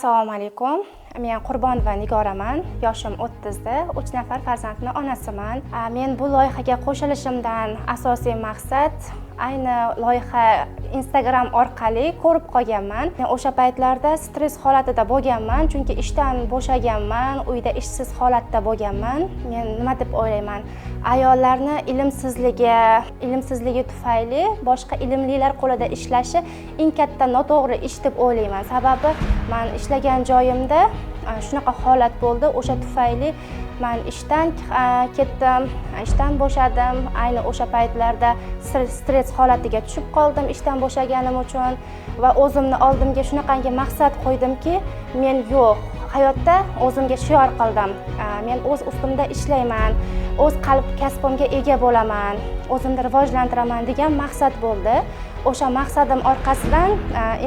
Assalomu alaykum. Men Qurbonova Nigoraman. Yoshim 30 da, uch nafar farzandni onasiman. Men bu loyihaga qo'shilishimdan asosiy maqsad, ayni loyiha Instagram orqali ko'rib qolganman. Men o'sha paytlarda stress holatida bo'lganman, chunki ishdan bo'shaganman, uyda ishsiz holatda bo'lganman. Men nima deb o'ylayman, ayollarni ilmsizligi tufayli boshqa ilmlilar qo'lida ishlashi eng katta noto'g'ri ish deb o'ylayman. Sababi man ishlagan joyimda shunaqa holat bo'ldi. O'sha tufayli man ishdan ketdim, ishdan bo'shadim. Ayni o'sha paytlarda stress holatiga tushib qoldim ishdan bo'shaganim uchun va o'zimni oldimga shunaqangi maqsad qo'ydimki, men yo'q, hayotda o'zimga shior qildim: Men o'z ustimda ishlayman, o'z qalb kasbimga ega bo'laman, o'zimni rivojlantiraman degan maqsad bo'ldi. O'sha maqsadim orqasidan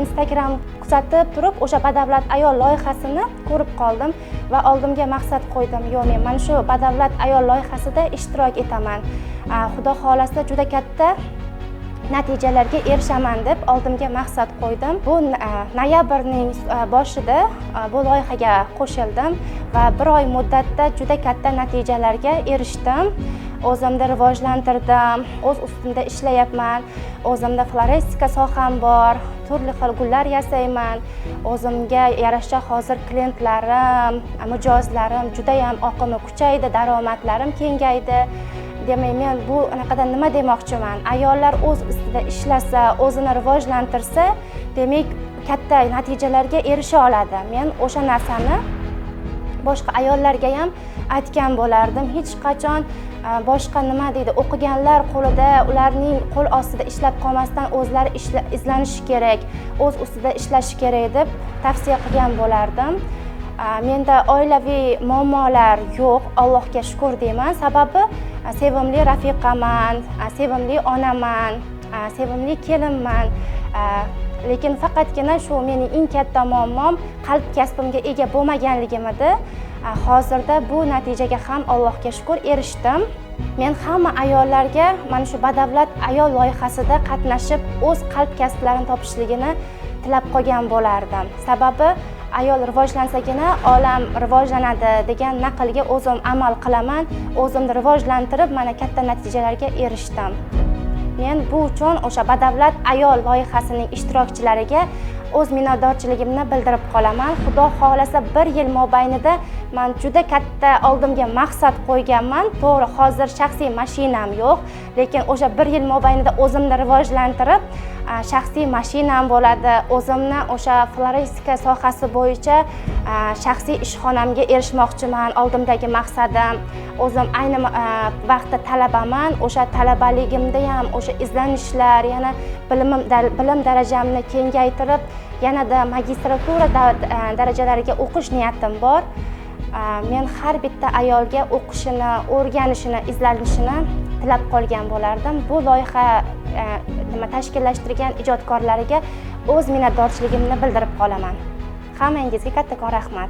Instagram kuzatib turib, o'sha Badavlat ayol loyihasini ko'rib qoldim va oldimga maqsad qo'ydim: yo'q, men mana shu Badavlat ayol loyihasida ishtirok etaman, Xudo xohlasa, juda katta natijalarga erishaman deb oldimga maqsad qo'ydim. Bu noyabrning boshida bu loyihaga qo'shildim va bir oy muddatda juda katta natijalarga erishdim. O'zimni rivojlantirdim, o'z ustimda ishlayapman. O'zimda floristika soham bor, turli xil gullar yasayman. O'zimga yarasha hozir klientlarim, mijozlarim judayam oqimi kuchaydi, daromadlarim kengaydi. Demak, men bu anaqadan nima demoqchiman? Ayollar o'z ustida ishlasa, o'zini rivojlantirsa, demak, katta natijalarga erisha oladi. Men o'sha narsani boshqa ayollarga ham aytgan bo'lardim: hech qachon boshqa, nima deydi, o'qiganlar qo'lida, ularning qo'l ostida ishlab qolmasdan, o'zlari izlanishi kerak, o'z ustida ishlashi kerak deb tavsiya qilgan bo'lardim. Menda oilaviy muammolar yo'q, Allohga shukur deyman. Sababi sevimli rafiqaman, sevimli onaman, sevimli kelinman. Lekin faqatgina shu mening eng katta muammom qalb kasbimga ega bo'lmaganligim edi. Hozirda bu natijaga ham, Allohga shukur, erishdim. Men hamma ayollarga mana shu Badavlat ayol loyihasida qatnashib, o'z qalb kasblarini topishligini tilab qolgan bo'lardim. Sababi ayol rivojlansagina olam rivojlanadi degan naqlga o'zim amal qilaman. O'zimni rivojlantirib, mana katta natijalarga erishdim. Men bu uchun o'sha Badavlat ayol loyihasining ishtirokchilariga o'z minnatdorchiligimni bildirib qolaman. Xudo xohlasa, bir yil mobaynida man juda katta oldimga maqsad qo'yganman. To'g'ri, hozir shaxsiy mashinam yo'q, lekin o'sha bir yil mobaynida o'zimni rivojlantirib, shaxsiy mashinam bo'ladi. O'zimni o'sha floristika sohasi bo'yicha shaxsiy ishxonamga erishmoqchiman. Oldimdagi maqsadim, o'zim ayni vaqtda talabaman. O'sha talabaligimda ham o'sha izlanishlar, yana bilim darajamni kengaytirib, yanada magistratura darajalariga o'qish niyatim bor. Men har bitta ayolga o'qishini, o'rganishini, izlanishini tilab qolgan bo'lardim. Bu loyiha nima tashkillashtirgan ijodkorlariga o'z minnatdorchiligimni bildirib qolaman. Hammangizga kattakon rahmat.